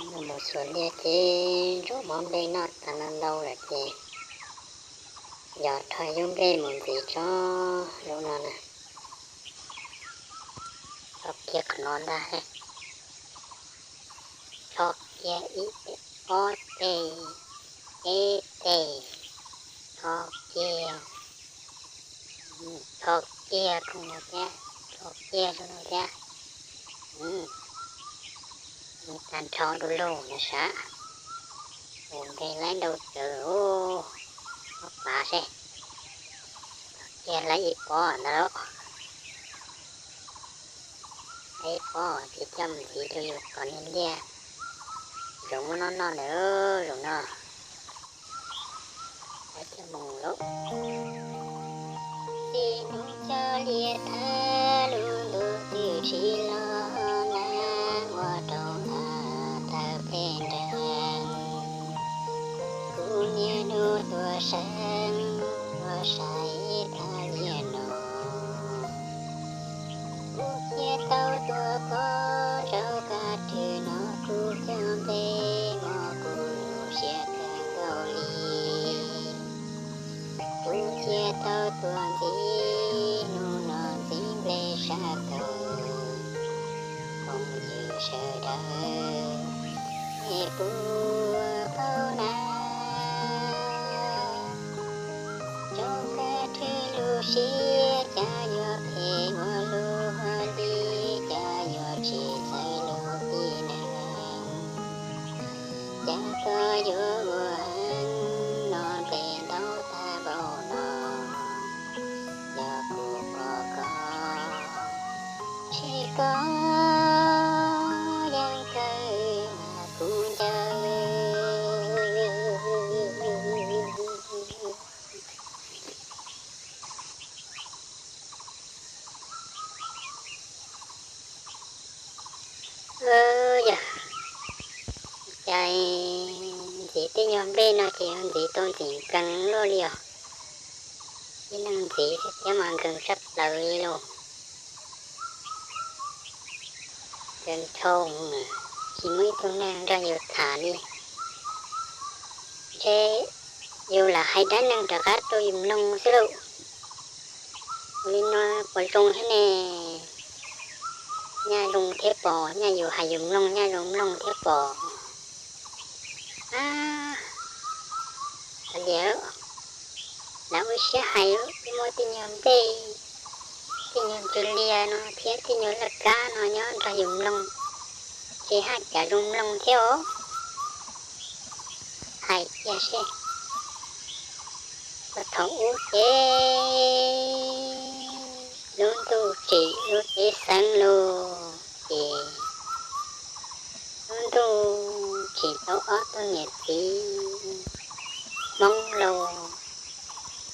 Mus xyuas liaj ces ntsuab mov nplej noj tas ntau ntau lawm ces yog rho ib lub nplej mus ntxiv tso. Zaum no na, rho kiag qhov no ntag. Rho kiag ib teg, ob teg, peb teg, rho kiag, rho kiag rau no thiab, rho kiag rau no thiab. Tag nrho du lug no sav, mus nqis laib ntau tsawv, muab pav seb, rho kiag laib ib pob ntag lauj. Laib ib pob ces coj mus ntxiv rau yus kom niag liaj zoo muab noj noj ntawm zaum no. Txij hnub cov liaj thawb lub ntuj twb tsis los, nag ua rau av tawg pheej nreeg. Kuv niaj hnub tuaj seev, tuaj saib ib thaj liaj no. Kuv thiaj tau tuaj pom rau kab rwg no, kuv cov npe hmov kuv lub siab kawg nkaus li. Kuv thiaj tau tuaj ntxiv hnub no ntxiv nplej sab tod. Phooj ywg sawv daws, nej puas paub na? Rau kab rwg lub siab cas yuav phem ua luaj li, cas yuav tsis txawj lub tib neeg, cas koj yuav ua heev no nplej ntau tag npaum no. Yog kuv pom koj, ntshe koj yeej kawg mas kuv ncaws. Yog cas ntxiv tej nyuag nplej no ces ntxiv tau ntxim nkees luaj li os. Ib leeg ntxiv thiab mas nkees tshaj plaws li lauj. Nkees dhau, tsis muaj ib tug neeg nrog yus tham li. Ntshe yus lam hais dab neeg rov qab rau yus mloog xwb lauj. Ua li no puas zoo thiab ne? Nyaj zoo thiab pom, nyaj yus hais yus mloog, nyaj zoo mloog thiab pom. Ab, liam, lam ua siab hais, muaj tej nyuag nplej, tej nyuag ntsis liaj no thiab tej nyuag laj kab no nyob nrog yus mloog, ces haj cas zoo mloog thiab os. Hais kiag seb, thaum ub ces lub ntuj tsim lub teb xeeb los ces lub ntuj tsim tau ob tug niam txiv Hmoob los,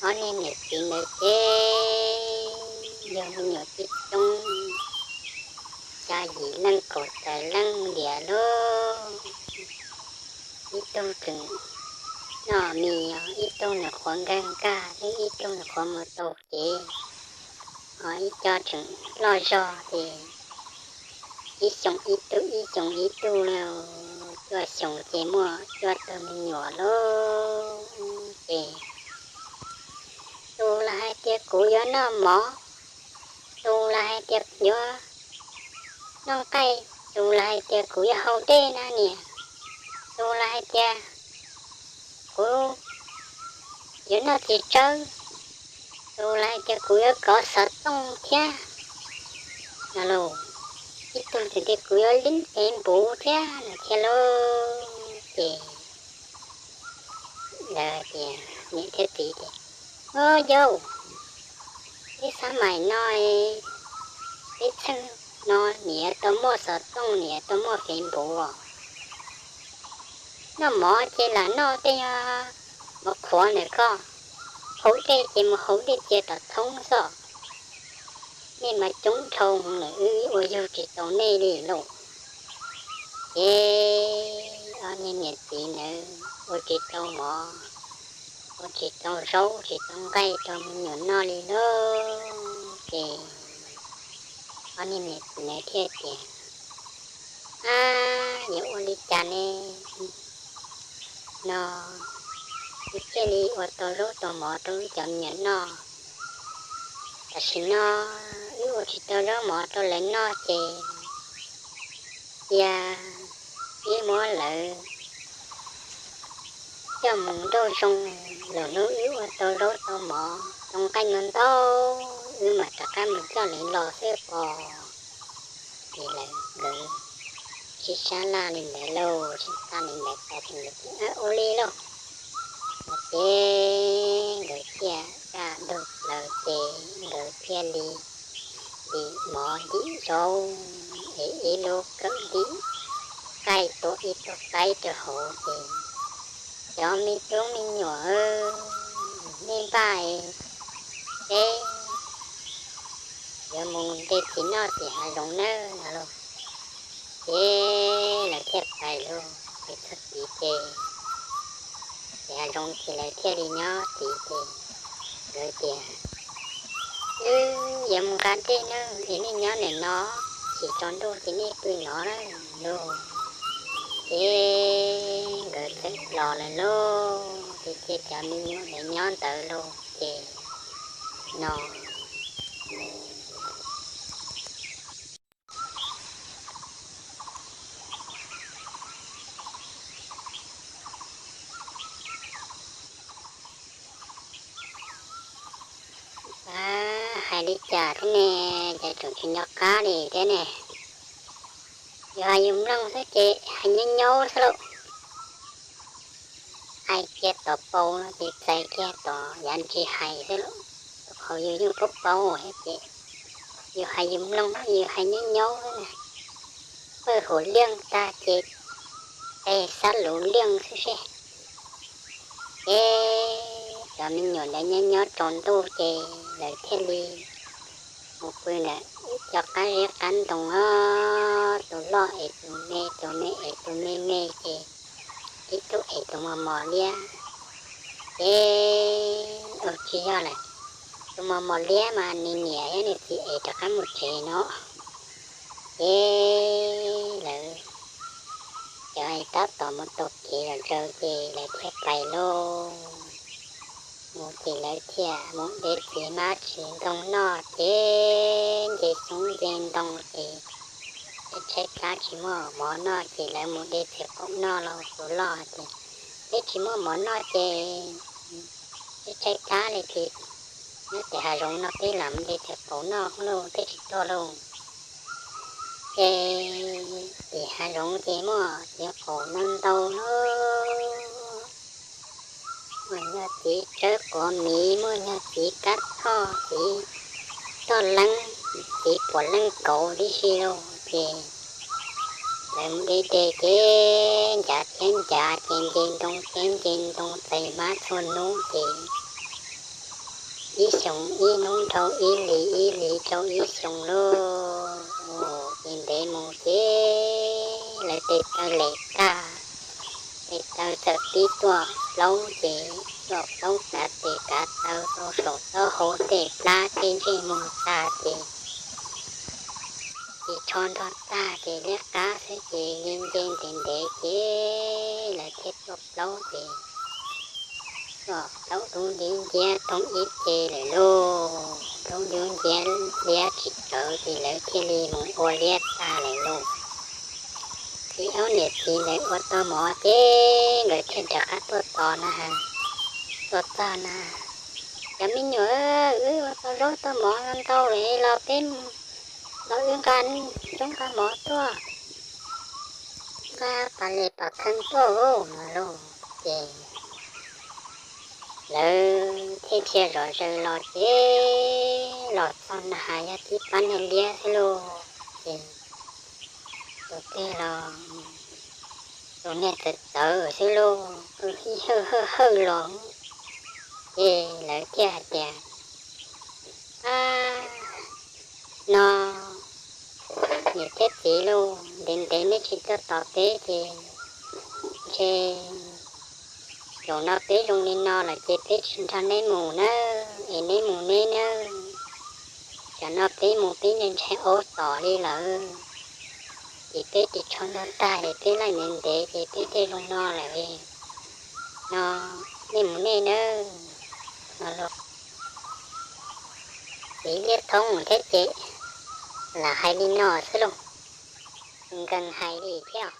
ob niag niam txiv ntawd ces yog me nyuam coob coob, xya yim leej kaum tawm leej ntiag lauj. Ib tug tseem noj mis, ib tug nws qhuav nkag nkag thiab ib tug nws qhuav mus tau kev, ho ib co tseem loj zog ces ib xyoos ib tug ib xyoos ib tug, cuaj xyoos ces muaj cuaj tug me nyuam lauj. Ces tus los hais tias kuv yuav noj mov, tus los hais tias yuav noj nqaij, tus los hais tias kuv yuav haus dej na niam, tus los hais tias kuv yuav noj txiv tsawb, tus los hais tias kuv yuav kov xov tooj thiab no los, ib tug tseem tias kuv yuav lib fev npuv thiab no thiab lauj. Ces lawv tias, niam thiab txiv tias, Au yau, peb xab maim no, peb txheej no niam tau muaj xov tooj, niam tau muaj fev npuv. Noj mov ces lam noj tej nyuag mov qhuav ntawm koj, haus dej ces mus haus dej cia tom thoob xwb. Nej mas coob dhau lawm, wb ua yug tsis tau nej li lauj. Ces ob niag niam txiv ntawd ua tsis tau mov, ua tsis tau zaub tsis tau nqaij rau me nyuam noj li lauj. Ces ob niag niam txiv ntawd thiaj tias, Ab, yuav ua li cas ne? No, wb thiaj li ua tau zaub tau mov rau wb cov me nyuam noj. Tam sim no wb ua tsis tau zaub mov rau lawv noj ces cia wb muab lawv coj mus nrauj zoo, lwm hnub wb ua tau zaub tau mov tau nqaij ntau ntau, wb mam rov qab mus coj lawv los xwb pom. Ces lawv nkawd sib sab laj li ntawd lauj, sib tag li ntawd tas ces nkawd tias ua li lauj. Ces nkawd thiaj kaj ntug plaws ces nkawd thiaj li ntim mov ntim zaub es ib lub kawm ntim qaij tua ib tug qaib rau hauv ces cov me tub me nyuam, nej npaj es peb yuav mus de txiv noj tim hav zoov nawb no lauj. Ces lawv thiaj pais lauj, pais txog tid ces tim hav zoov ces lawv thiaj li nyob tid ces nkawd tias wb yuav mus nqa dej nawb es nej nyob ntawm no, tsis tsaus ntuj ces nej pw no lauj. Ces nkawd txawm los lawm lauj, ces cia cov me nyuam ntawd nyob ntawd lauj ces no Ab, hais li cas thiab ne, cas tseem tsis nco qab li thiab ne. Yus hais yus mloog xwb ces hais nyob nyob xwb lauj. Hais kiag tod paus no ces txais kiag tod yav ntsis hais xwb lauj. Rau qhov yus yeej paub paub thiab ces yus hais yus mloog, yus hais nyob nyob xwb na. Pawg huv liaj tag ces tes xab luv liaj xwb seb. Ces cov me nyuam ntawd nyob nyob tsaus ntuj ces lawv thiaj li mus pw ntawm ib co qab zeb qab ntoo os, tus loj es tus me, tus me es tus me me ces ib tug es tus mos mos liab. Ces ua tsis yog lawm, tus mos mos liab mas nws niam thiab nws txiv es rov qab mus tsev no. Ces lawv cov tab tom mus taug kev los txog ces lawv thiaj pais lauj. Mus ces lawv thiaj mus de txiv hmab txiv ntoo noj ces nce xyoob nce ntoo ces tshaib tshaib plab tsis muaj mov noj ces lawv mus de txiv qaub noj lauj. Tus loj tias, peb tsis muaj mov noj ces tshaib tshaib plab li ces nyob tim hav zoov no peb lam mus de txiv qaub noj lauj, peb tsis tuaj lauj. Ces tim hav zoov ces muaj txiv qaub ntau ntau lauj. Muaj nyuag txiv tsawb quav miv, muaj nyuag txiv kab thoj, txiv toj leeb, txiv puav leej kauv tib si lauj. Ces lawv mus de de ces ncav thiab ncav ces nce ntoo thiab nce ntoo txais hmab txhua hnub ces ib xyoos ib hnub dhau ib hlis, ib hlis dhau ib xyoos lauj. Ces ntev mus ces lawv tes taw lem tag, tes taw txawm pib tuaj plaub ces tuaj plaub kav tes kav taw rau saum taub hau tej plab tej ntsej muag tag ces tsis tsho nrog tag ces liab qab xwb ces nce nce ntev ntev ces lawv thiaj tuaj plaub ces tuaj plaub dub nciab nciab thoob ib ce lawm lauj. Dub nciab nciab liab tsis tawv ces lawv thiaj li mus ua liab tag lawm lauj. Ces ob niam txiv ntawd ua tau mov ces nkawd thiaj rov qab tuaj tos na, tuaj txog na, cov me nyuam, wb ua tau zaub tau mov ntau lawm los peb, los wb nqa zaub nqa mov tuaj, nqa pas les pas theej tuaj no lauj. Ces lawv thiaj dhia zom zaws los ces los txog na has yog tib pab niag liab xwb lauj. Ces tus twg los tus niag txawv txawv xwb lauj, hawj hawj hawj los. Ces lawv thiaj hais tias, ab, no niam thiab txiv lauj, ntev ntev nej tsis tuaj tos peb ces ntshe zaum no peb zoo li no lawm ces peb tsis nrog neb mus nawb, es neb mus neb nawb. Tsam no peb mus peb ntshai ntshai aub tom li lawm. Ces peb ris tsho ntog tag ces peb laij ntev ntev ces peb thiaj zoo no lawm li. No, nej mus nej nawb. No los, ces Liaj Thoob thiab ces lam hais li no xwb lauj. Nkees hais li thiab.